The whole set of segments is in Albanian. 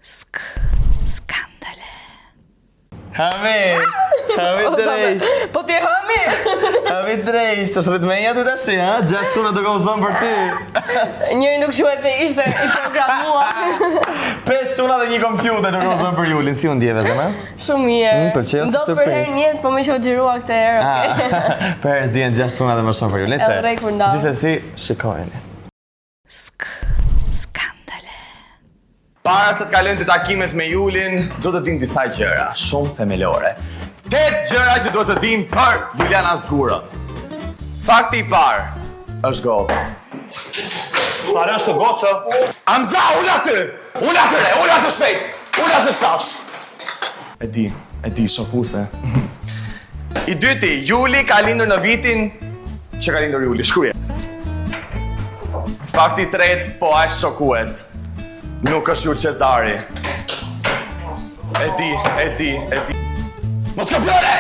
Sk skandale. Hami, hami drejt. Po ti hami? Hami drejt, të shrit me një të tashi, ha? Gjash shumë duke u zënë për ty. Njëri nuk quhet se ishte i programuar. Pesë çuna dhe një kompjuter duke u zënë për Julin, si u ndjeve zemër? Shumë mirë. Mm, pëlqeu si Ndodh për surprizë. herë njët, po më që u xhirua këtë herë, okej. Ah, Për herë zihen gjash çuna dhe më shumë për Julin. Edhe rrekur ndodh. Gjithsesi, shikojeni. Sk skandale. Para se të kalojmë te takimet me Julin, do të dim disa gjëra shumë themelore. Tetë gjëra që duhet të dim për Juliana Zgurën. Fakti i parë është goc. Çfarë është goca? Amza, ul aty! Ul aty, re, ul aty shpejt! Ul aty tash! E di, e di, shokuse. I dyti, Juli ka lindur në vitin që ka lindur Juli, shkruje. Fakti i tretë, po aq shokues. Nuk është Jul Cezari. E di, e di, e di. Mos kopjore!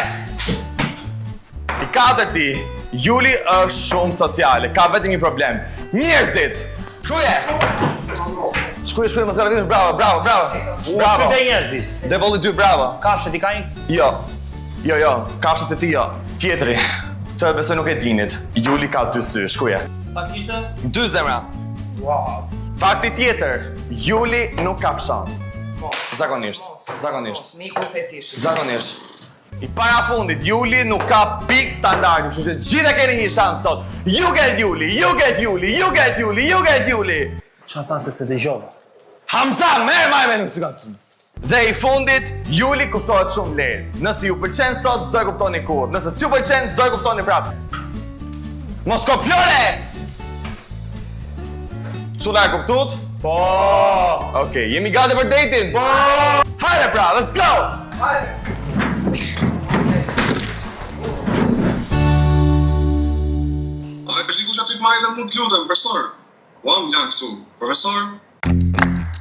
I katërti, Juli është shumë sociale, ka vetëm një problem. Njerëzit! Shkruje! Shkruje, shkruje, mos ka bravo, bravo, bravo. Bravo. Sytë e njerëzit. Devolli 2, bravo. Kafshët i ka një? Jo. Jo, jo, kafshët e ti jo. Tjetri, të besoj nuk e dinit. Juli ka dy sy, shkruje. Sa kishte? Dy zemra. Wow. Fakti tjetër, Juli nuk kafshon. Zakonisht, zakonisht. Miku fetish. Zakonisht. I parafundit, Juli nuk ka pik standardi, kështu që gjithë e keni një shans sot. You get Juli, you get Juli, you get Juli, you get Juli. Qa tha se se dëgjova? Hamza, merr maj me nuk si ka të. Dhe i fundit, Juli kuptohet shumë lehtë. Nëse ju pëlqen sot, s'do e kuptoni kurrë. Nëse s'ju pëlqen, s'do e kuptoni prapë. Mos kopjore! Çuna e kuptut? Po! Okej, jemi gati për dating? Po! Hajde pra, let's go! A është dikush aty të marrë dhe mund të lutem, profesor? Ua, më lanë këtu. Profesor?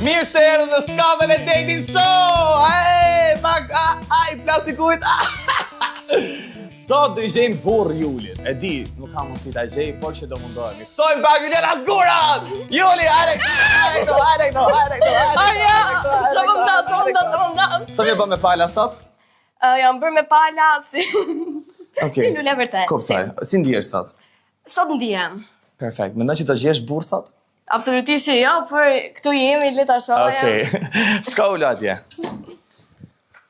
Mirë se erdhët në skandal e dating show! Ai, pak, a, ai, plasi kujt! Sot do i gjejmë burr Julit. E di, nuk ka mundësi ta gjej, por që do mundohemi. Ftojmë pak Juliana Zguran! Juli, hajde këtu, hajde këtu, hajde këtu, hajde këtu, hajde Ai këtu, ja, hajde këtu, hajde çfarë këtu, më nda, hajde çfarë më nda, këtu. çfarë më nda. Çfarë më bën me pala sot? Ë, Jam bërë me pala si Okej. si lule vërtet. Kuptoj. Si ndihesh sot? Si. Sot ndihem. Perfekt. Mendon që do gjesh burr sot? Absolutisht që jo, por këtu jemi, le ta shohim. Okej. Shko ulu atje.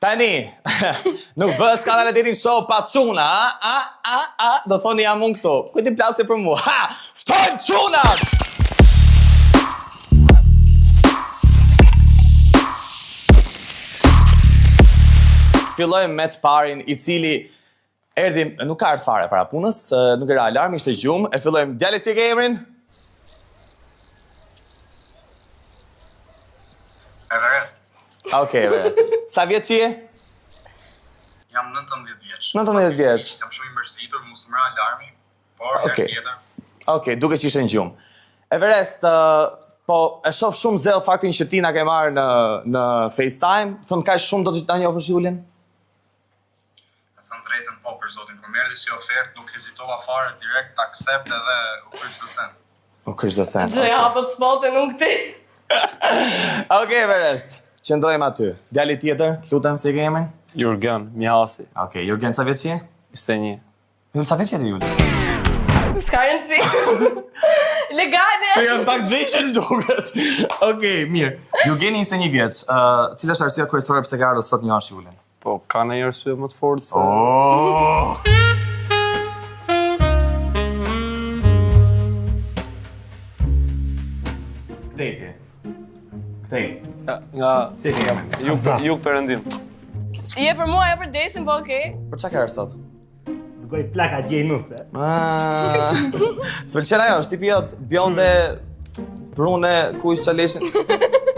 Tani, nuk bëhet skandal e dating show pa çuna, a, a, a, a, do thoni jam unë këtu. Kujt i plasi për mua? Ha! Ftojmë çunat! Fillojmë me të parin i cili erdhi, nuk ka ardhur fare para punës, nuk i ra alarmi, ishte gjumë. E fillojmë, djali si e ke emrin? Everest. Okej, Everest. Sa vjeç je? Jam 19 vjeç. 19 vjeç. Jam shumë i mërzitur, mu s'më ra alarmi, por herë Okej. tjetër. Okej, duke që ishe në gjumë. Everest, uh, po e shoh shumë zell faktin që ti na ke marrë në në FaceTime. Thon kaq shumë do të ta njohësh Julin? Me thënë drejtën po për zotin, kur më erdhi si ofertë, nuk hezitova fare direkt accept edhe u krysh çdo send. U krysh çdo send. Gjë ja hapët spotin unë këti. Okej, Everest. Qëndrojmë aty. Djali tjetër, të lutem si e ke emrin? Jurgen, Mihasi, Okej, Jurgen sa vjeç je? 21. Vetëm sa vjeç je ti Juli? S'ka rëndësi. Legale. Po janë pak veshën duket. Okej, mirë. Jurgeni 21 vjeç. Ë, cila është arsyeja kryesore pse ke ardhur sot njohësh Julin? Po, ka ndonjë arsye më të fortë se... Oh! Këtej ti. Këtej. Nga, nga Si e ke emrin? jug, jug perëndim. Je për mua, je për Desin, po okej. Për çka ke ardhur sot? Dërgoj plaka gjej nuse. Ah. Të pëlqen ajo, është tipi jot bjonde, brune, kuq çaleshin.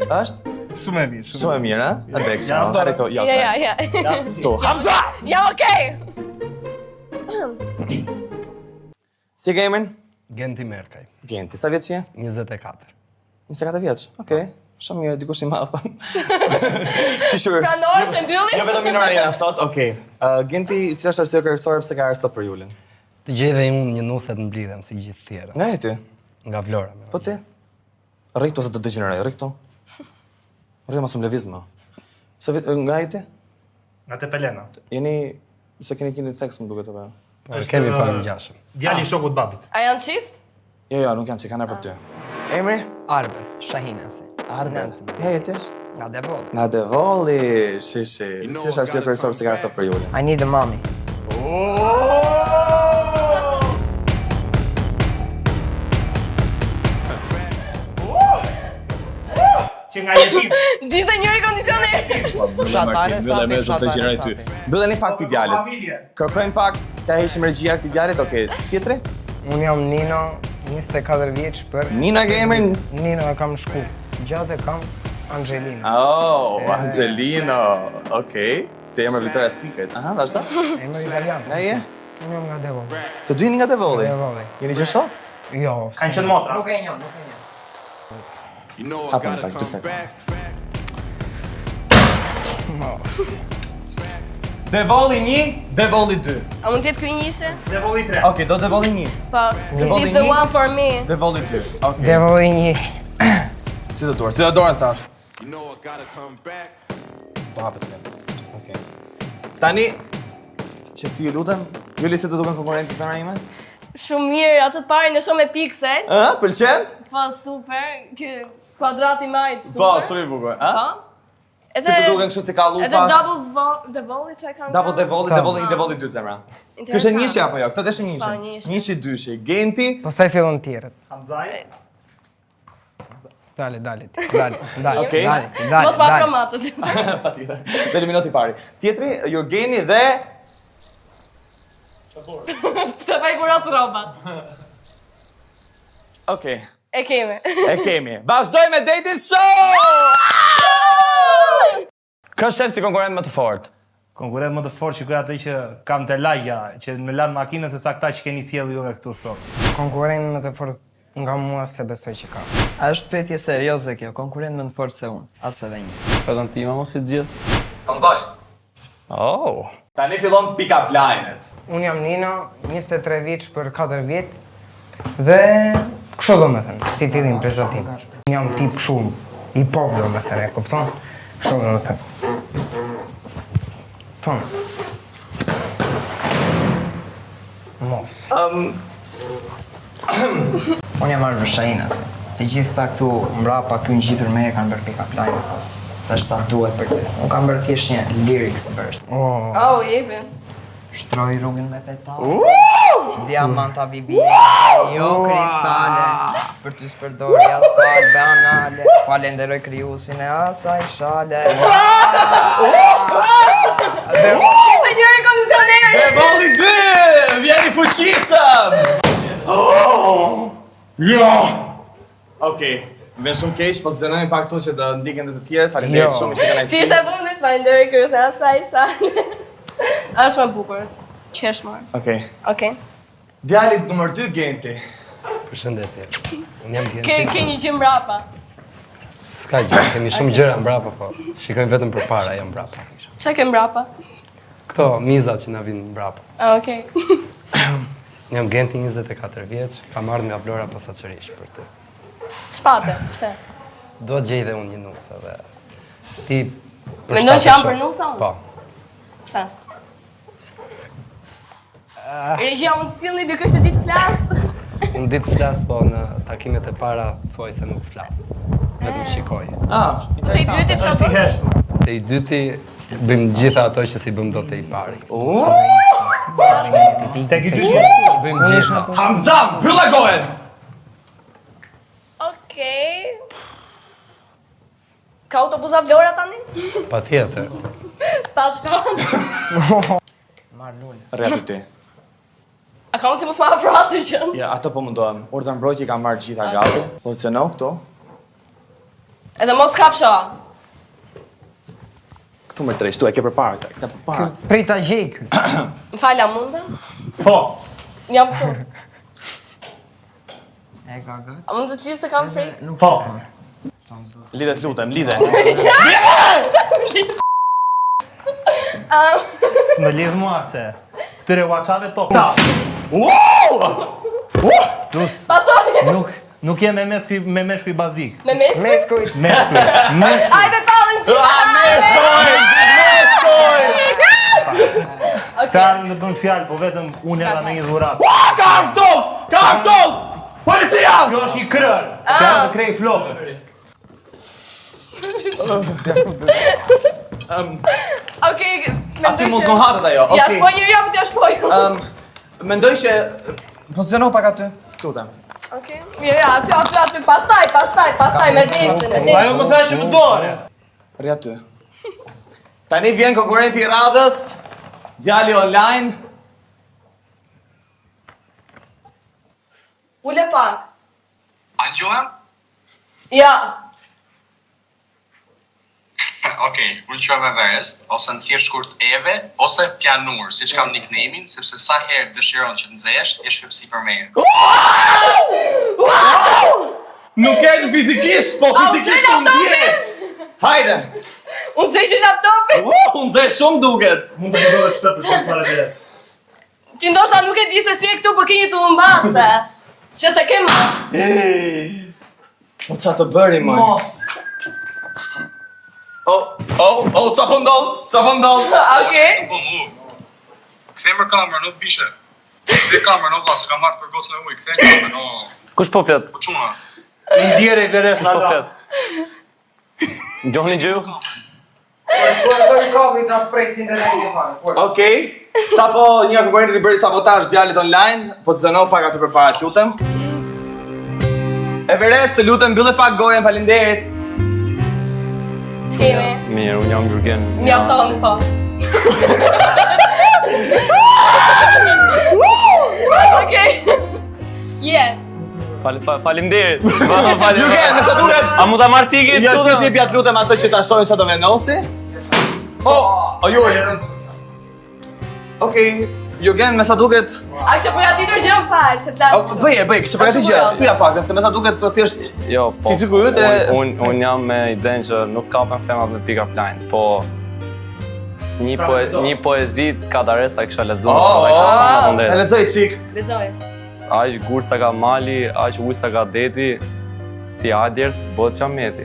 Është? Shumë e mirë, shumë. Shumë e mirë, a? A dek, Ja, ja, këto, ja. Ja, ja, ja. Tu. Hamza! Ja, okej. Si e ke emrin? Genti Merkaj. Genti, sa vjeç je? 24. 24 vjeç. Okej. Okay. Shumë mirë, dikush i madh. Shyqyr. Pranohesh e mbyllim? Jo vetëm minor jena sot, okej. Uh, Genti, cila është arsyeja kryesore pse ke ardhur sot për Julin? Të gjej dhe unë një nuse të mblidhem si gjithë tjerët. Nga je ti? Nga Vlora. me Po ti? Rri këtu se të degjeneroj, rri këtu. Rri mos më lëviz më. Sa vjet nga je ti? Nga Tepelena. Jeni se keni keni theks më duket apo jo? Po, kemi pak ngjashëm. Djali i shokut babit. A janë çift? Jo, jo, nuk janë që kanë për ty. Emri? Arbër, Shahinasi. Arbër. Nga je ti? Nga Devolli. Nga Devolli, shi shi. Si është arsyeja kryesore pse ke ardhur sot për Julin? I need a mommy. Që nga jetim. Gjithë njëri kondicioner. Fshatare sa pe fshatare sa pe. Mbylleni pak këtij djalit. Kërkojmë pak, ta heqim regjia këtij djalit, okej. Tjetri? Unë jam Nino, 24 vjeç për Nino e ke emrin? Nino e kam shku. Gjatë e kam Angelino. Oh, Angelino. Okej. Si emër Victoria's Secret. Aha, vazhdo. Emër italian. Nga je? Unë jam nga Devolli. Të dy jeni nga Devolli. Devolli. Jeni gjë shok? Jo. Kanë qenë motra. Nuk e njoh, nuk e njoh. Hapën pak, dy sekondë. Devolli 1, Devolli 2. A mund të jetë ky njëshe? Devolli 3. Okej, do Devolli 1. Po. Devolli Is the një. one for me. Devolli 2. Okej. Devolli një. Si do duar, si do dorën tash. Po hapet kjo. Okej. Tani qetësi ju lutem. Juli si të duken konkurrentët zemra ime? Shumë mirë, atë të parin e shumë me piksel. Ë, pëlqen? Po super, ky kuadrati i majt super. Po, shumë i bukur. Ë? Po. Edhe Si të duken kështu si kallupa? Edhe double vo, devolli që e kanë. Double devolli, devolli 1, devolli 2 zemra. Ky është njëshi apo jo? Këto është njëshi. Po, njëshi. Njëshi, dyshi. Genti, Pastaj fillon tjerët. Hamzaj. Dale, dale, ti, dale, dale, Okej. dale, ti, dale, Mos pa dale. afro matët. patjetër. Dhe eliminot i pari. Tjetri, Jurgeni dhe Pse pa i kurat rrobat. Okej, E kemi. e kemi. Vazhdoj me dating show! Kë shef si konkurrent më të fortë? Konkurrent më të fortë shikoj atë që kam te lagja, që më lan makinën se sa këta që keni sjellë juve këtu sot. Konkurrent më të fortë nga mua se besoj që ka. A është pyetje serioze kjo, konkurrent më të fortë se unë, as edhe një. Vetëm time mos i të gjithë. Oh. Tani fillon pick up line-et. Unë jam Nino, 23 vjeç për 4 vjet dhe kështu do me thënë, si fillim prezantim. Unë jam tip kështu i pop do me thënë, e kupton? Kështu do me thënë. Ton. Mos. Um, Unë jam Arbër Shahinasi. Të gjithë këta këtu mbrapa ky ngjitur me e kanë bërë pick up line, po s'është sa duhet për ty. Unë kam bërë thjesht një lyrics verse. Oh. Oh, jepi. Shtroj rrugën me petale. Diamanta bibi, jo kristale. Për ty s'përdori asfalt banale. Falenderoj krijuesin e asaj shale. Ishte njëri kondicioner. Devolli 2! Vjen i fuqishëm! Oh! Jo! Okej. Më vjen shumë keq, pozicionojmë pak këtu që të ndiqen edhe të tjerët. Faleminderit Jo. shumë, ishte kënaqësi. Si ishte e fundit, falenderoj krijuesin e asaj shale. Është shumë e bukur. Qesh marr. Okej. Okej. Djalit numër 2 Genti. Përshëndetje. Unë jam Genti. Ke ke një gjë mbrapa. S'ka gjë, kemi shumë gjëra mbrapa, po shikojmë vetëm përpara, jo mbrapa. Çka ke mbrapa? Këto mizat që na vinë mbrapa. Ah, okej. Unë jam Genti 24 vjeç, kam ardhur nga Vlora posaçërisht për ty. Ç'pate? Pse? Dua të gjej dhe unë një nuse dhe ti Mendon që jam përshtatesh për nuse unë? Po. Pse? Regjia mund të sillni dikë që di të flas. Unë di të flas, po në takimet e para thuaj se nuk flas. Vetëm shikoj. Ah, Te i interesant. dyti çfarë bën? Te i dyti bëjmë gjitha ato që si bëjmë dot te i pari. Tek i dyshi. Bëjmë gjitha. Hamza, mbylla gojën. Okej. Ka autobuza Vlora tani? Patjetër. Pa çka? Marr lule. Rri aty ti. A ka mundësi mos ma afro aty gjën? Ja, ato po mundohem. Urdhër mbrojtje i kam marrë gjitha gati. Poziciono këtu. Edhe mos kafsho. Këtu më tresh, tu e ke përpara këtë, këtë përpara. Prit ta gjej ky. Më fal, a mundem? Po. Jam këtu. E ka gati. A mund të të lidh se kam frikë? Nuk Po. Lidhe të lutem, lidhe. Më lidh mua se. Këtyre WhatsApp-e top. Ta. Wow! Pasoj! Nuk nuk je me meskuj me meshkuj bazik. Me meskuj? Meskuj. Meskuj. Meskuj. Hajde tallën gjithë! Ah, meskoj! Meskoj! Ka në bën fjalë, po vetëm unë erdha me një dhuratë. Ua, ka ardhur ftohtë! Ka ardhur ftohtë! Policia! Kjo është një krër. Ka ardhur krej flokët. Okej, mendoj Aty mund që- të hatet ajo. Ja Okej. shpoj një ja, po t'ja shpoj. Ëm, mendoj që poziciono pak aty. Lutem. Okej. Jo, ja, aty, aty, aty, pastaj, pastaj, pastaj, me desën, me desën. Ajo më tha që më dore. Rri aty. Tani vjen konkurrenti i radhës, djali online. Ule pak. A ngjohem? Ja. Okej, unë quhem Everest, ose në thjesht shkurt Eve, ose Pianur, siç kam nickname-in, sepse sa herë dëshiron që të nxehesh, je shpepsi për meje. Nuk e di fizikisht, po fizikisht u unë ndje. Hajde. Unë nxesh laptopin. Uh, unë nxeh shumë duket. Mund të përdorësh këtë për shumë fare Everest. Ti ndoshta nuk e di se si e këtu, po ke një tullumbace. Që se ke më. Po ça të bëri më? Mos. Oh, oh, oh, ça po ndodh? Ça po ndodh? Okej. Po mu. Kthe më kamerën, o bishe. Kthe kamerën, o vlla, se kam marrë për gocën e ujit. Kthe kamerën, o. Kush po flet? Po çuna. I ndjere Everest Kush po na flet? Ngjoni gjë ju? Po e zori kalli ta presin dhe në një fare. Po. Okej. Sapo një nga konkurrentët i bëri sabotazh djalit online, poziciono pak aty përpara, të lutem. Everest, të lutem, mbylle pak gojën, faleminderit. T'kemi. Mirë, unë jam Jurgen. Mjafton, po. Okej. Je. Fal, fal, faleminderit. Faleminderit. Jurgen, me sa duket. A mund ta marr tiket Ja, këtu? thjesht jepja të lutem atë që ta shohin çfarë do vendosi. Oh, o Jul. Okej, Jurgen, me sa duket, A kishe përgatitur gjë më fal, se të lash o, kështu. bëje, bëj, kishe përgatitur gjë. Siguro. Thuja pak, se me sa duket thjesht Jo, po. Fiziku yt e- Un un jam me idenë që nuk kapen femrat me pick up line, po një poe, një poezi të Kadares ta kisha lexuar, Oh, ta kisha oh. thënë atë E nderit. lexoj çik. Lexoj. Aq gur sa ka mali, aq ujë sa ka deti, ti hajde s'bëhet qameti.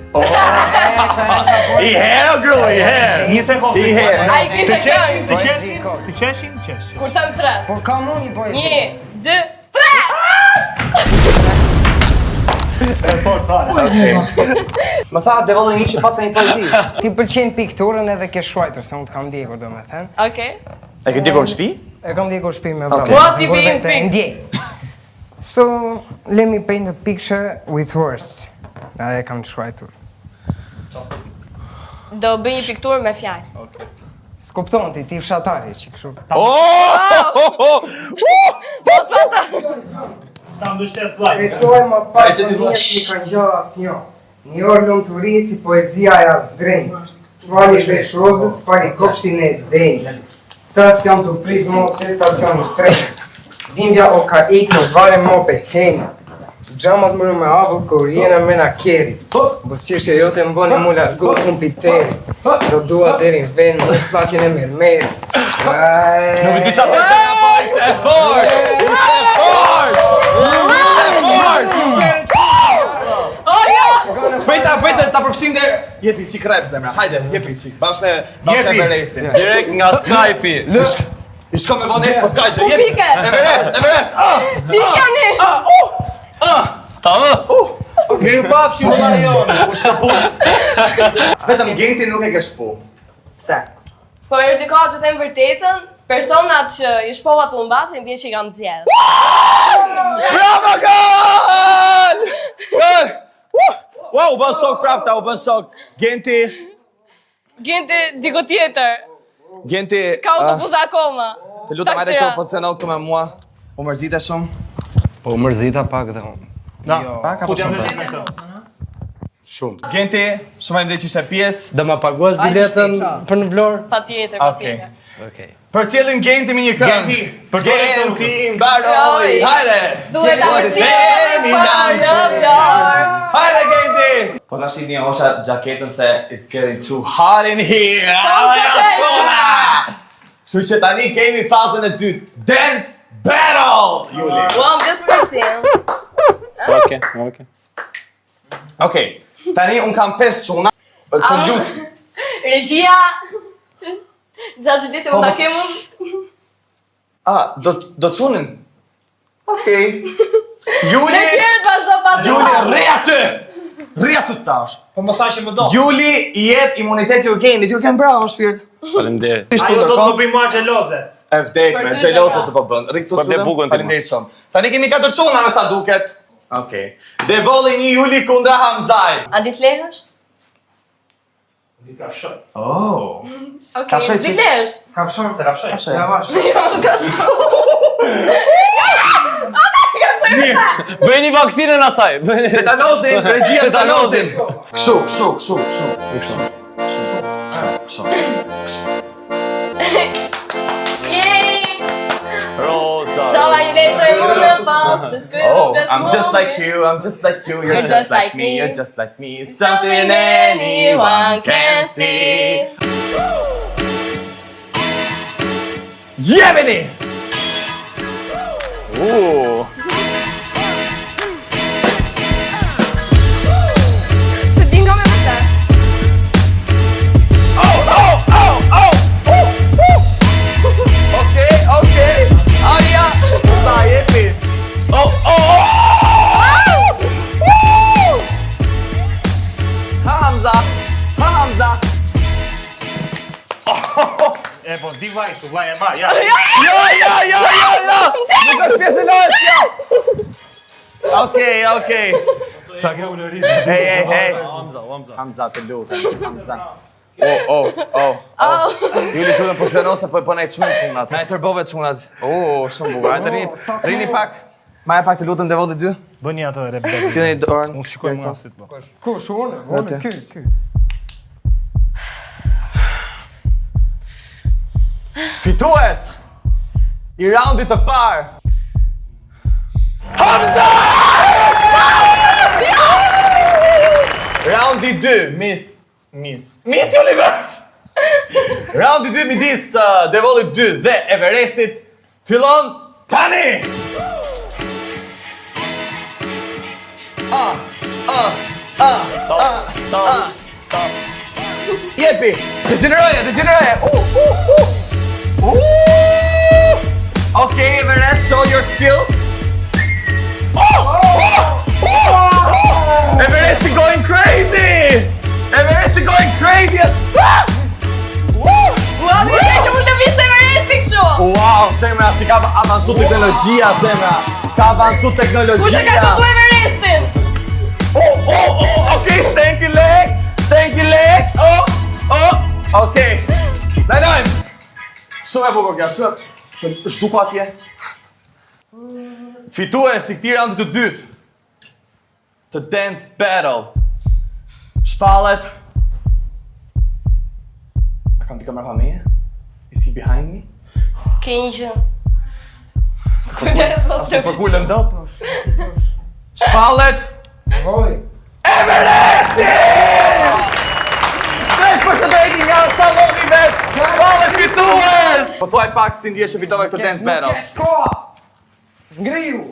I herë, o grua, i herë. Një sekondë. I herë. Ai kishte Të qeshin, këngë. të qeshin, të qeshin, qeshin. Kur them 3. Po kam unë një poezi. 1 2 3. E fort fare. Okej. Më tha Devolli një që paska një poezi. Ti pëlqen pikturën edhe ke shkruajtur se unë të kam ndjekur domethënë. Okej. E ke ndjekur në shtëpi? E kam ndjekur shtëpi me vëlla. Okej. Ua, ti vjen fiks. Ndjej. So, let me paint a picture with words. A e kam shkruajtur. Do bëj një pikturë me fjalë. S'kupton ti, ti fshatari që kështu. Oh! Mos pa ta. Ta mbështes vllai. Drejtoj më pak të mjet një ka ngjall asnjë. Një orë lumturi si poezia e Asdrenit. Fali vesh rozës, fali kopshtin e denjë. Tas jam të prit mo te stacioni tren. Dhimbja o ka ik në vare mo petenja. Gjamat më me avull kur jena me na keri. Buzëqeshja jote më bëni mu largu kumpiteri. Do dua deri në vend, më plakjen e mermerit. Nuk e di çfarë të nga po ishte e fortë. Ishte e fortë. Ishte e fortë. Oh jo! Prita, prita, ta përfshim dhe jepi çik rap zemra. Hajde, jepi çik. Bashkë me bashkë me Jepi. Everestin. Direkt nga Skype-i. I shko me vonesë, po s'ka gjë. Jepi. fike. Everest, Everest. Ah! Si jani? Ah, uh! Ah! Ta vë. Uh! Okej. Ju pafshim vllai jonë. U shkaput. Vetëm Genti nuk e ke shpu. Pse? Po erdhi koha të them vërtetën, personat që i shpova të humbasin, bie që i kam zgjedh. Bravo gol! Gol! Uh! Wow, u bën shok prap ta, u bën shok. Genti, Genti diku tjetër. Genti. Ka autobus akoma. Të lutem hajde Taksira. këtu poziciono këtu me mua. U mërzite shumë. Po u mërzita pak dhe unë. Na, Pak apo futja shumë? me këtë. Shumë. Genti, shumë faleminderit që ishe pjesë. Do ma paguash biletën për në Vlorë? Patjetër, Okej. patjetër. Okej. Përcjellim Genti me një këngë. Genti, përcjellë Genti mbaroi. Hajde. Duhet ta përcjellim Themi në dorë. Hajde Genti. Po tash i një hosha xhaketën se it's getting too hot in here. Po, Kështu që tani kemi fazën e dytë. Dance Battle, Juli. Ua, më vdes përcjell. Okej, okej. Okej. Tani un kam 5 çuna. Të lut. Regjia. Gjatë gjithë se Po, mund ta po. kem unë. Ah, do do çunin. Okej. Juli, Ne tjerët vazhdo pa të Juli rri aty. Rri aty tash. Po më tha që më do. Juli i jep imunitet Jurgenit. Jurgen bravo shpirt. Faleminderit. Ajo do të më bëj mua xheloze. E vdekme, Për ty, xheloze zemra. të po bën. Rri këtu Po ble lutem. bukën ti, Faleminderit shumë. Tani kemi katër çuna me sa duket. Okej. Devolli një Juli kundra Hamzajt. A di të lehësh? Di kafshoj. Oh. Okej, Kafshoj di që- të lehësh? Kafshon. Të kafshoj. Javash. Jo, Kafshoj Mirë. Bëjeni vaksinën asaj. Bëjeni. Tetanozin, regjia tetanozin. Kështu, kështu, kështu, kështu. Kështu, kështu, kështu. Jej! Roza. Qava i letoj mu në pas, të shkoj Oh, rrugës I'm just mumi. like you, I'm just like you, you're just like me, you're just like me. Something anyone can see. Jemeni! Uh. Se din nga me vërtet. Oh, oh, oh, oh, oh, oh. Okej, okej. Oh, jo. Sa jepi. Oh, oh, oh! Oh! Hamza, Hamza. E po di vllai, tu vllai e ma, ja. Jo, jo, jo, jo, jo! Nuk është pjesë e lojës, jo! Okej, okej. Sa ke ulërit. Hej, hej, hej. Hamza, Hamza. Hamza, të lutem, Hamza. Oh, oh, oh, oh. Juli, lutem, poziciono se po po na i çmend çunat. Na i tërbove çunat. Oh, shumë bukur. Hajde rini, rini pak. Maja pak të lutem Devolli dy. Bëni atë rebel. Sillni dorën. Unë shikoj më asyt po. Kush unë? Unë ky, ky. Fitues i raundit të parë. Hamza! Raundi 2, Miss Miss Miss Universe. Raundi 2 midis Devollit 2 dhe Everestit fillon tani. Ah, ah, ah, ah, ah. Jepi, degjeneroje, degjeneroje. Okay, Everest, show your skills. Oh! Oh! Oh! Oh! Everest is going crazy! Everest is going crazy as fuck! Woo! Ua, më vjen që mund të viste Everesti kështu. Wow, zemra, si ka avancu teknologjia, zemra. Ka avancu teknologjia. Kush e ka këtu Everestin? Oh, oh, oh, okay, thank you leg, thank you leg. Oh, oh, okay. Ndalojmë. Shumë e bukur kjo, shumë. Zhduku atje. Fitues i këtij raundi të dytë të Dance Battle. Shpallet. A kam dikë mbrapa meje? Is he behind me? Ke një gjë. Kujdes mos të Po kulem dot. Shpallet Voj. Everesti! Drejt për së drejti nga salloni vet, shpallet fitues! Po thuaj pak si ndjesh që fitove këtë Dance Battle. Nuk kesh koha. Ngriu.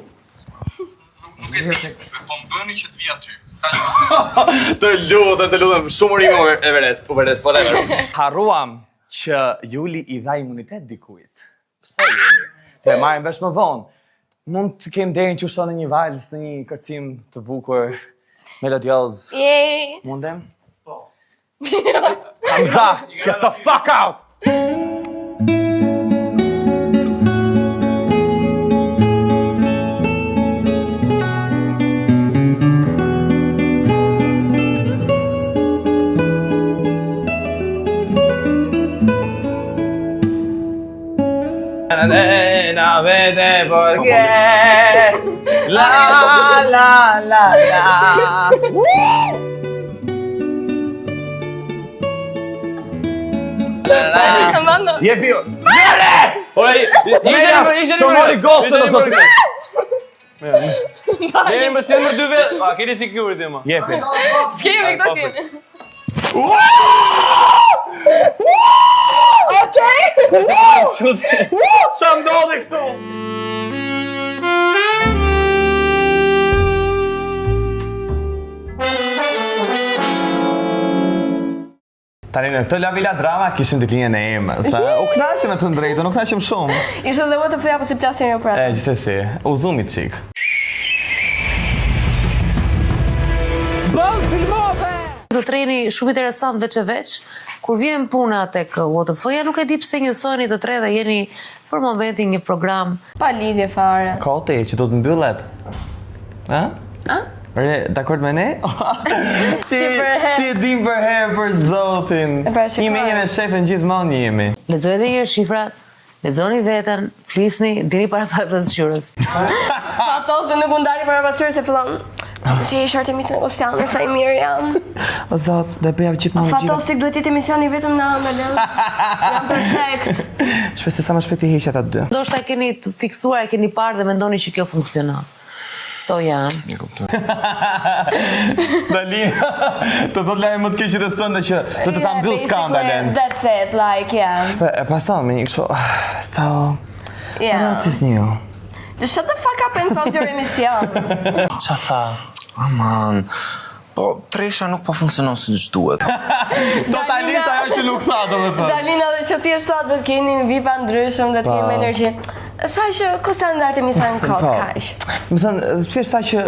Nuk e di, po më bëni që të vi aty. Të lutem, të lutem, shumë urime o Everest, Everest, whatever. Harruam që Juli i dha imunitet dikujt. Pse Juli? Do e marrim vesh më vonë. Mund të kem derin që shoh në një vals, në një kërcim të bukur, melodioz. Jej. Mundem? Po. Hamza, get the fuck out! Nena, vete porque la la la la. Amanda. Jepi jo. Lëre! Ore, ishte ishte Të mori gocën, o zot. Deri më sjell për dy vetë. A keni security më? Jepi. S'kemi këto kemi. Qa ndodhi këtu? Tani në këtë La Villa Drama kishim ditëlindjen e Emës. U kënaqem me të drejtën, u kënaqem shumë. Ishte dhe what the fuck apo si plasin jo E, prapë. gjithsesi, u zumi çik. Të treni shumë interesant veç e veç, kur vjen puna tek WTF-ja, nuk e di pse njësojeni të tre dhe jeni për momentin një program Pa lidhje fare. Koti që do të mbyllet. Ë? A? Re, dakord me ne? si, për herë. si e dim për herë për zotin. E pra, shikoj. Një menje me shefin gjithmonë jemi. Lexoj edhe një herë shifrat, lexoni veten, flisni, dini para pasqyrës. Fatos dhe nuk u ndali para pasqyrës se fillon. Po ti je Artemisën Kostjane, sa i mirë jam. O zot, do e bëja gjithmonë Fatos ti duhet të jetë emisioni vetëm në anë, lën. Jam perfekt. Shpresoj sa më shpejt i heq ata dy. Ndoshta e keni të fiksuar, e keni parë dhe mendoni që kjo funksionon. So ja. Dalina, të do të lajmë më të keqit e sënde që do të ta mbyll skandalen. That's it, like, yeah. E, e pason me një kështu, ah, so, Yeah. what else is new? Just shut the fuck up and thot your emision. Qa tha? Aman, po tresha nuk po funksionon si që duhet. Totalisht ajo që nuk tha, domethënë. Dalina dhe që thjesht tha do të keni një vipa ndryshëm, do të keni Po. më energji. Tha që Kostan dhe Artemisa në kot, Po. kaq. Më thënë, thjesht tha që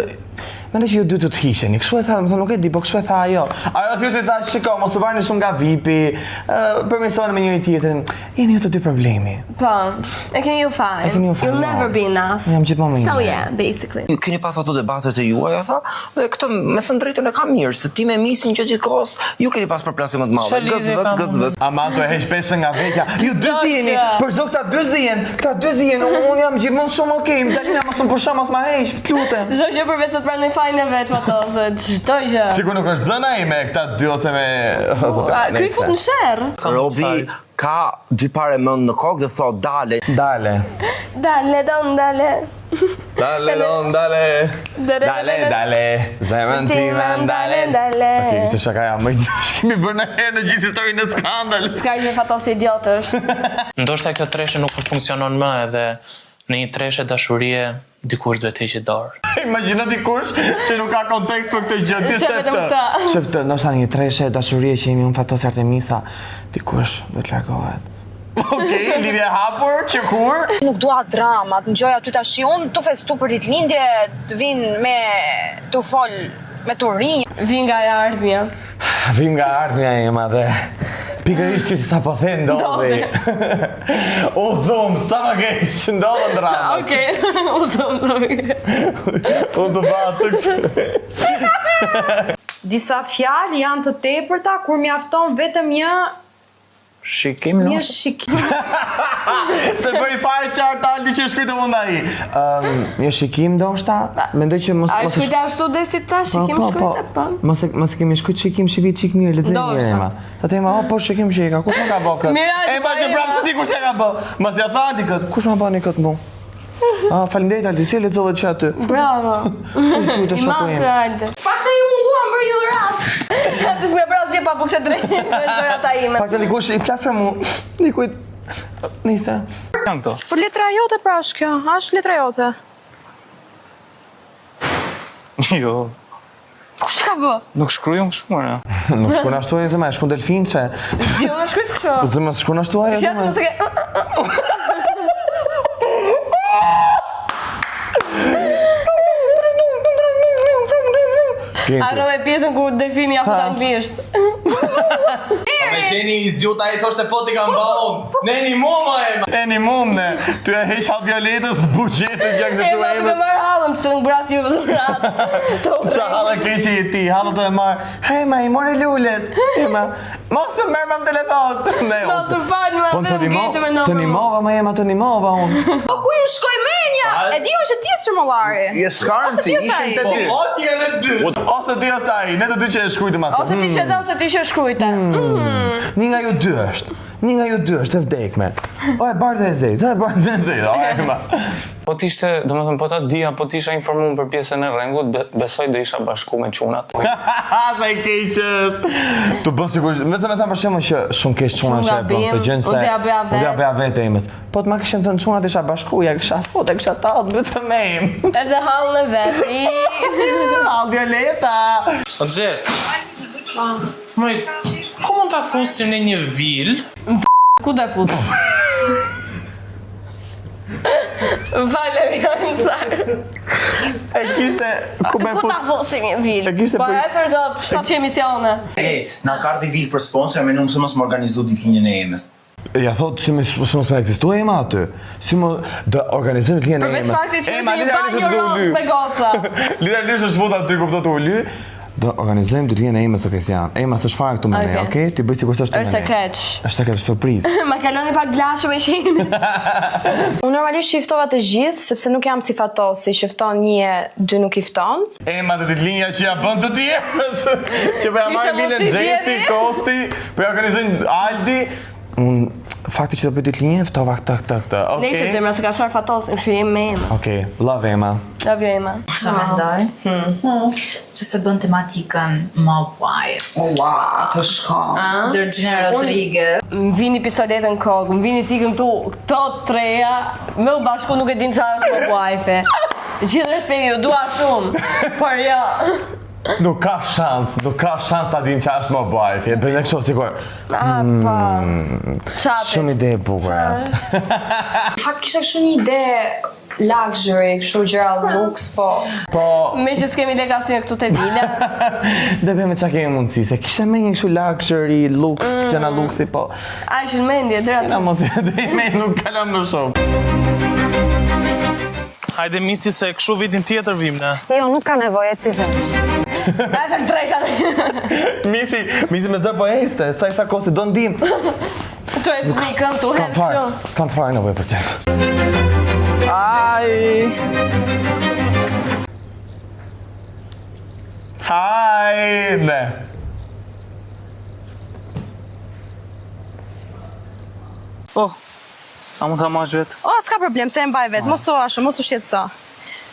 Mendoj që ju dy të të hiqeni. Kështu e tha, më thënë, nuk e di, po kështu e tha ajo. Ajo thjesht i tha, shiko, mos u varni shumë nga VIP-i, ë, përmirësoheni me njëri tjetrin. Jeni ju të dy problemi. Po, e keni ju fajin. E keni ju fajin, You'll jo. never be enough. Unë jam gjithmonë më i So mirë. yeah, basically. Ju keni pas ato debatet e juaja, tha, dhe këtë me thënë drejtën e kam mirë, se ti me misin që gjithkohës, ju keni pas përplasje më të madhe. Gëz vet, gëz vet. Aman të e heq peshën nga vetja. Ju dy ziheni, për zot këta dy zihen, këta dy zihen, unë jam gjithmonë shumë okay, më Dalina mos më pusho, mos ma heq, të lutem. Çdo gjë përveç se të pranoj fajin e vet, Fatos, çdo gjë. Sigur nuk është zëna ime këta dy ose me A, Ky i fut në sherr. Robi ka dy pare mend në kokë dhe thot dale. Dale. Dale, don, dale. Dale, don, dale. Dale, dale. Zemrën time, dale. Dale. Okej, ishte shakaja më që kemi bërë në herë në gjithë historinë e skandalit. S'ka gjë Fatos idiot është. Ndoshta kjo treshe nuk po funksionon më edhe në një treshe dashurie dikush duhet të heqë dorë. Imagjino dikush që nuk ka kontekst për këtë gjë, ti Shef shef vetëm të. këtë. Shef të, ndoshta në një treshe dashurie që jemi unë Fatos Artemisa, dikush do të largohet. Okej, lidhje e hapur, që kur? Nuk dua drama, të ngjoj aty tash unë tu festu për ditëlindje, të vinë me tu fol me të rinj. Vin nga e ardhmja. Vim nga ardhmja ema dhe pikërisht kjo që sa po the ndodhi. U zoom, sa më keq, ndodhën dramat. Okej, u zëm të U të batë kështu. Disa fjalë janë të tepërta kur mjafton vetëm një Shikim një shikim. Se bëri fare qartë Aldi që shkruajtë mund ai. Ëm, një shikim ndoshta, mendoj që mos A mos e shkruajte ashtu dhe si ta shikim Po, po, shkruajte, po. Mos e mos e kemi shkruajt shikim shivi çik mirë, lexoj mirë Ndoshta. Ema. Thotë Ema, oh, po shikim që i ka, kush më ka bë këtë? Mira, Ema që Ema. prapë se di kush e ka bë. Mos ja tha Aldi këtë, kush ma bani këtë mu? Ah, faleminderit Aldi, si e lexove që aty? Bravo. Si të I shoku madh im. ky Aldi. Pak të ju munduam për një dhuratë. Ti s'më bra asgjë pa bukë se drejt, është dhurata ime. Pak të dikush i plas për mu, dikujt. Nise. Janë këto. Po letra jote pra është kjo, a është letra jote? Jo. Kush e ka bë? Nuk shkruaj unë kështu më. Nuk shkruan ashtu ajo zemra, shkruan delfinçe. Di unë shkruaj kështu. Po zemra shkruan ashtu ajo Shi atë zemra. mos e ke. Genti. Harrove pjesën ku delfini ja fut anglisht. Me qeni i zgjut ai thoshte po ti kam bë unë. Ne ni mu më Ema. E ni mum ne. Ty e heq hall violetës, buxhetin gjë kështu Ema duke marr hallën pse nuk bras ju dhuratë. Qa hallë keqe i ti, hallë të e marr. Hej, ma i more lulet. Ema, mos të merr më në telefon. Ne. Mos të fal më, Po të vetëm nimo, geti me në të nimova më Ema, të nimova unë. Po ku ju shkoj menja? E di unë që ti je sërmollari. Je s'ka Ose ti ose ai. Po ti edhe dy. Ose ti ose ai, ne të dy që e shkruajtëm atë. Ose ti që dhe ose ti që shkruajte. Mm. Një nga ju dy është. Një nga ju dy është e vdekme. O e bardhë e zezë, o e bardhë e zezë, o Ema. Po të ishte, domethënë po ta dija, po të isha informuar për pjesën e rrengut, be, besoj do isha bashku me çunat. Sa e keq është. Tu bën sikur, vetëm me thënë për shembull që shumë keq çuna që e bën këtë gjë se. Unë do ja bëja Unë do ja vetë. bëja vetë Emës. Po të ma kishin thënë çunat isha bashku, ja kisha fut, e kisha tallë vetëm me im. Edhe hallin e vet. Hall Violeta. O Xhes. Moj, ku mund ta fusim në një vilë? Ku do e fut? Vale, Leon, E kishte ku me Ku fut. ta fusim një vilë? E kishte Po për- ecër zot, 7 emisione. Ej, na ka ardhi vilë për sponsor, menum se mos më organizu ditëlindjen e Emës. Ja thot si më si mos më ekzistu Ema aty. Si më do organizojmë ditëlindjen e Përveç Emës. faktit që Ema, ishte një literalisht banjo do u roz ly. me goca. Literalisht është fut aty, kupto të u ly. Do organizojmë ditëlindjen e Emës o Kesian. Ema s'është fare këtu me ne, Okej. okay? Ti bëj sikur s'është këtu me Është ne. sekret. Është sekret, është surprizë. Ma kaloni pak glashë me qenë. Unë normalisht që i ftova të gjithë, sepse nuk jam si Fatosi që fton një e dy nuk i fton. Ema dhe ditëlindja që ja bën të tjerët. që po ja Kishte marrin vilën mundësi Xhesi, tjetri. Kosti, po ja organizojnë Aldi. Unë fakti që do bëj ditëlindje, ftova këtë këtë këtë. Okej. Nëse zemra se ka shar Fatosin, kështu jemi me Ema. Okej, love Ema. Love you Ema. Qa mendoj? Që se bën tematikën Mob Wife. O, ua, të shkon. Georgina Rodriguez. Më vini pistoletën në kokë, më vini thikën këtu, këto treja, me u bashku nuk e din çfarë është mob wife. Gjithë respektin, ju dua shumë, por jo. Nuk ka shans, nuk ka shans ta din që është mob wife. E bëjnë kështu sikur. Ah, po. Mm, Çapit. shumë ide e bukur. Në fakt kisha kështu një ide luxury, kështu gjëra lux, po Po, Me që s'kemi lek asnjë këtu te vila. dhe bëjmë çka kemi mundësi, se kisha me një kështu luxury, lux, mm. gjëna luksi, po. Aq në mendje, deri Na aty. mos e me nuk kalon më shumë. Hajde misi se kështu vitin tjetër vim ne. Jo, nuk ka nevojë ti vetë. Ecër tresha. Misi, misi me zë po este, sa i tha Kosti do ndim. Tu e thikën, tu S'kam hedh fare, kështu. s'kam fare nevojë për ty. Ai. Hi, ne. Oh, a mund ta marrësh vetë? O, s'ka problem, se e mbaj vetë, mos u ashtu, mos u shqetëso.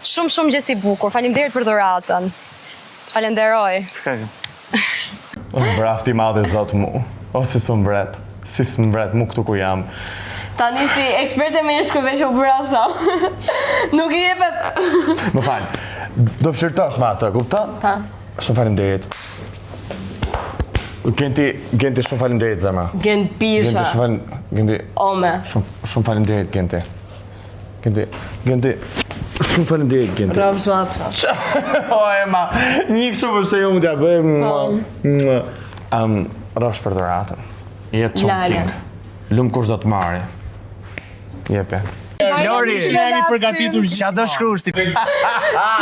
Shumë shumë gjest i bukur. Faleminderit për dhuratën. Falenderoj. S'ka gjë. O, brafti i madh e zot mu. O, si s'më vret. Si s'më vret mu këtu ku jam. Tani si eksperte meshkujve që u bëra sot. Nuk i jepet. Më fal. Do flirtosh me atë, kupton? Pa. Shumë faleminderit. Genti, Genti shumë faleminderit zemra. Gent Genti Pisha. shumë fal Genti Ome. shumë shumë faleminderit Genti. Genti, Genti shumë faleminderit Genti. Rrofsh zvaçka. O Ema, një kështu për se jo mund t'ja bëj. Po. mua, mua. Um, rrofsh për dhuratën. Jetë shumë Lale. king. Lum kush do të marri. Jepe. Lori, Jemi përgatitur Qa do shkruash ti? She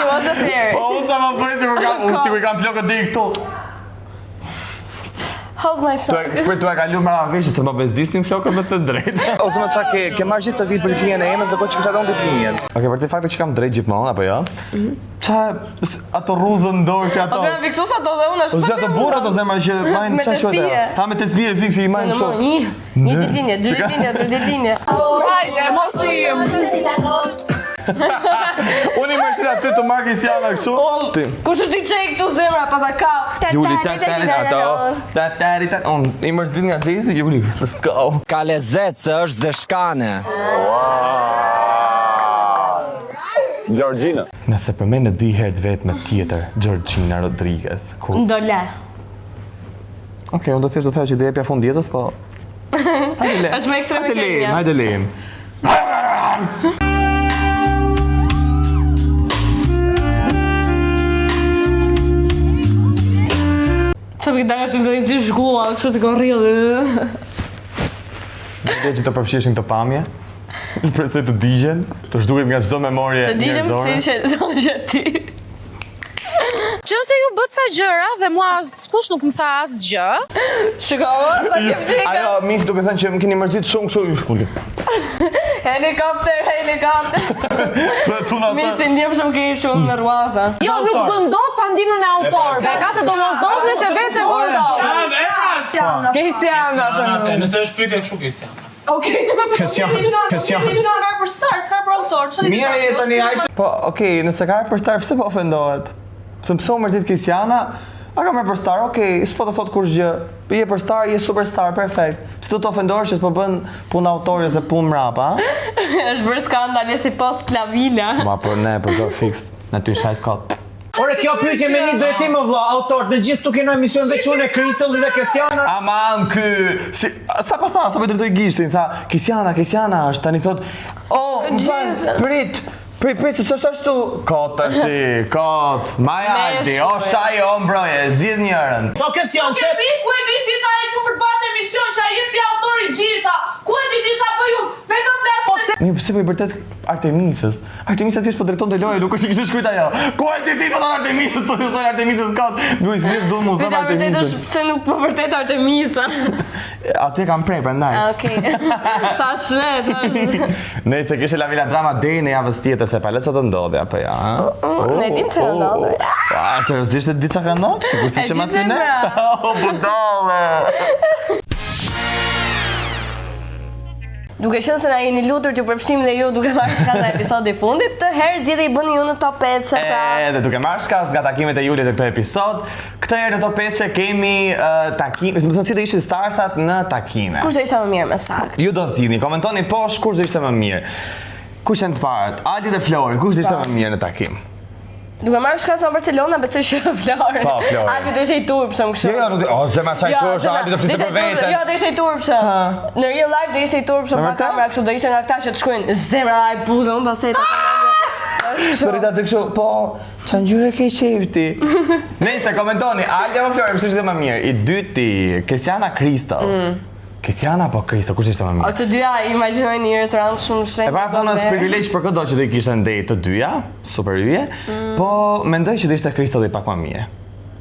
was a fairy. Po unë qa më bëj sikur kam, unë sikur kam flokët deri këtu. Hold my Tu soul. e për tu e kalu mbrapa veshit se më bezdisnin flokët me të drejtë. Ose më qa ke, ke marrë gjithë të vit për ditëlindjen e Emës, ndërkohë që kisha dhënë ditëlindjen. Okej, për të fakti që kam drejt gjithmonë apo jo? Qa ato rruzën në dorë si ato. O të fiksu sa to dhe unë është Ose ato burrat o zemra që mbajnë Me qa quhet ajo? tesbije. Ha me tesbije fiksi i mbajnë Në më, kështu. një, një ditëlindje, dy ditëlindje, tre ditëlindje. Hajde, mos im. Unë i mërsit aty të marrë Kristiana kështu. Ti. Kush është i çej këtu zemra pa ta ka? Juli ta ta ta ta ta ta ta Unë i mërzit nga Jay-Z, Juli, let's go. Ka lezet se është zeshkane. Georgina. Nëse përmend dy herë të vetme tjetër, Georgina Rodriguez. Ku? Ndole. Okej, unë do thjesht do thoya që do jepja fund jetës, po hajde le. Është më ekstreme Hajde kjo lejmë, një. hajde lejmë. Qa më këtë aty në fillim si shkua, kështu si korrill. Nuk do që të përfshiheshin këtë pamje. Shpresoj të digjen, të zhduket nga çdo memorie Të digjem njerëzore. si që zonë ti. Që nëse ju bëtë ca gjëra dhe mua askush nuk më tha asgjë. Shiko, sa kem qenë. Ajo, misi duke thënë që më keni mërzit shumë kështu. Uli. Helikopter, helikopter. Tu e tuna atë. Misi ndjem shumë ke shumë në rruaza. Jo, nuk bën dot pa ndihmën e autorëve. Ka të domosdoshme se vetë e bën dot. Kesiana. Kesiana, thonë. Nëse është pyetja kështu Kesiana. Okej. Kesiana. Kesiana. Kesiana për star, s'ka për autor. Çfarë Mirë je tani ai. Po, okej, nëse ka për star pse po ofendohet? Pse pse u mërzit Kesiana? A ka marrë për star, okej, s'po të thot kush gjë. Je për star, je superstar, perfekt. Pse do të ofendohesh që s'po bën punë autori ose punë mrapa, a? Është bërë skandal si post La Villa. Ma për ne, për do fiks, në ty shajt kot. Ore kjo pyetje me një drejtim o vlla, autor, në gjithë tu kena emision veç unë e Crystal dhe Kesiana. Aman ky, si sa po tha, sa po drejtoi gishtin, tha, Kesiana, Kesiana është, tani thot, oh, më fal, prit, prit, prit, se s'është ashtu. Kot tash, kot. Maja Aldi, o shaj, o mbroje, zgjidh njërën. Po Kesian, çe. Ku e di ti ça e çu për të bërë emision, ça jep ti autori gjitha? Ku e di ti ça bëj unë? Me kë flas? Po pse? Mirë, pse po i bërtet Artemisës? Artemisa thjesht po drejtonte lojën, nuk është që kishte shkruajt ajo. Ku e di ti po thonë Artemisës, po thonë Artemisës kot. Nuk thjesht do mu zëm Artemisës. Vërtet është pse nuk po vërtet Artemisa. Aty e kam prej prandaj. Ah, okej. Sa shret. Nëse kishte La Villa Drama deri në javës tjetër se pa le çfarë do ndodhi apo ja. Oh, oh, ne dim çfarë do ndodhi. Pa, seriozisht e di çfarë ka ndodhur? Sikur si që aty ne. Oh, budalle. Duke qenë se na jeni lutur t'ju përfshijmë dhe ju duke marrë shkas nga episodi i fundit, këtë herë zgjedhje i bëni ju në top 5 pra. Edhe duke marrë shkas nga takimet e Julit në këtë episod, këtë herë në top 5 kemi uh, takim, do të thënë si do ishin starsat në takime. Kush do ishte më mirë me saktë? Ju do të zgjidhni, komentoni poshtë kush do ishte më mirë. Kush janë të parët? Aldi dhe Flori, kush do ishte Po. më mirë në takim? Duke marrë shkas nga Barcelona, besoj që Flori. Po, Flori. Aldi do ishte i turpshëm kështu. Jo, jo, nuk do, o zemra çaj Jo, ku është Aldi do fliste për veten. Jo, do ishte i turpshëm. Në real life do ishte i turpshëm pa kamera, kështu do ishte nga këta që të shkruajnë zemra ai buzë, unë pastaj ta Të rrita të kështu, po, ça ngjyre ke qejf ti? Nëse komentoni, Aldi apo Flori, kush ishte më mirë? I dyti, Kesiana Kristo. Mm. Kesiana apo Kristo, kush ishte më mirë? O të dyja imagjinoj në një restorant shumë shtrenjtë. E para punës privilegj për këdo që do i kishte në date të dyja, super yje, mm. po mendoj që do ishte Kristo dhe pak më mirë.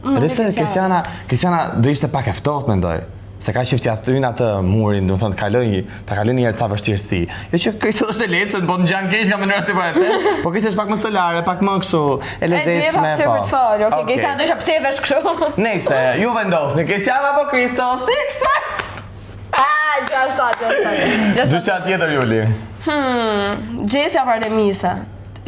Mm, Edhe pse Kesiana, Kesiana do ishte pak e ftohtë mendoj. Se ka qejf t'ia thyjnë atë murin, do të thonë të kaloj, ta kaloj një herë ca vështirësi. Jo që Kristo është e lehtë, se po më ngjan keq nga mënyra si po e them, po Kristo është pak më solare, pak më kështu e lezetshme, po. Për të folur, okay, okay. Kesiana do isha pse e vesh kështu. Nejse, ju vendosni, Kesiana apo Kristo, sikse. Ah, gjashtë, gjashtë. Dyshja tjetër Juli. Hmm, Gjesi apo Artemisa.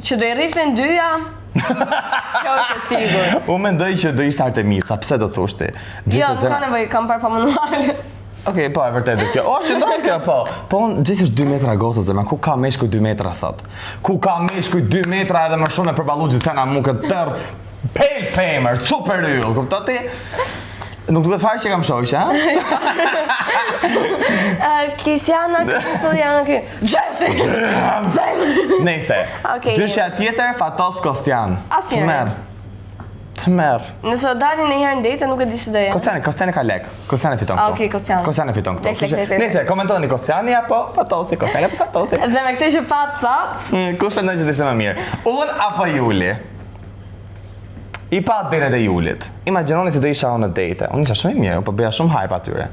Që do i rrifnin dyja? Kjo është e sigurt. Unë mendoj që do ishte Artemisa, pse do thosh ti? Jo, nuk ka nevojë, kam parë pa manual. Okej, po, e vërtetë kjo. O, qëndron kjo, po. Po, unë Gjesi është 2 metra goca, zemra, ku ka meshkuj 2 metra sot? Ku ka meshkuj 2 metra edhe më shumë e përballu gjithsena mu këtë tërë Pale femër, super yll, kupton ti? Nuk duket fare që kam shoqe, ha? Kesiana, Kesiana, ke. Gjesi. Nejse. Okej. Dyshja tjetër Fatos Kostian. Asnjëri. Tmerr. Tmerr. Nëse do dalin një herë në date, nuk e di si do jenë. Kostiani, Kostiani ka lek. Kostiani fiton këtu. Okej, Kostiani. Kostiani fiton këtu. Lek, lek, lek, lek. Nejse, komentoni Kostiani apo Fatosi, Kostiani apo Fatosi. Dhe me këtë që pat sot, mm, Kush mendon që do ishte më mirë? Unë apo Juli? I pa date-et e Julit. Imagjinoni si do isha unë në date. Unë isha shumë i mirë, unë po bëja shumë hype atyre.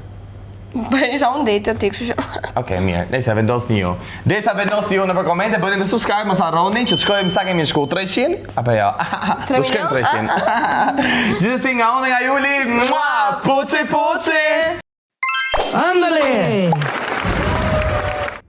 Po isha unë date ti, kështu që. Okej, okay, mirë. Nëse vendosni ju. Derisa vendosni ju nëpër komente, bëni dhe subscribe, mos harroni që të shkojmë sa kemi shku 300 apo jo. Do shkojmë 300. Gjithsesi nga unë nga Juli, mua, puçi puçi. Andale!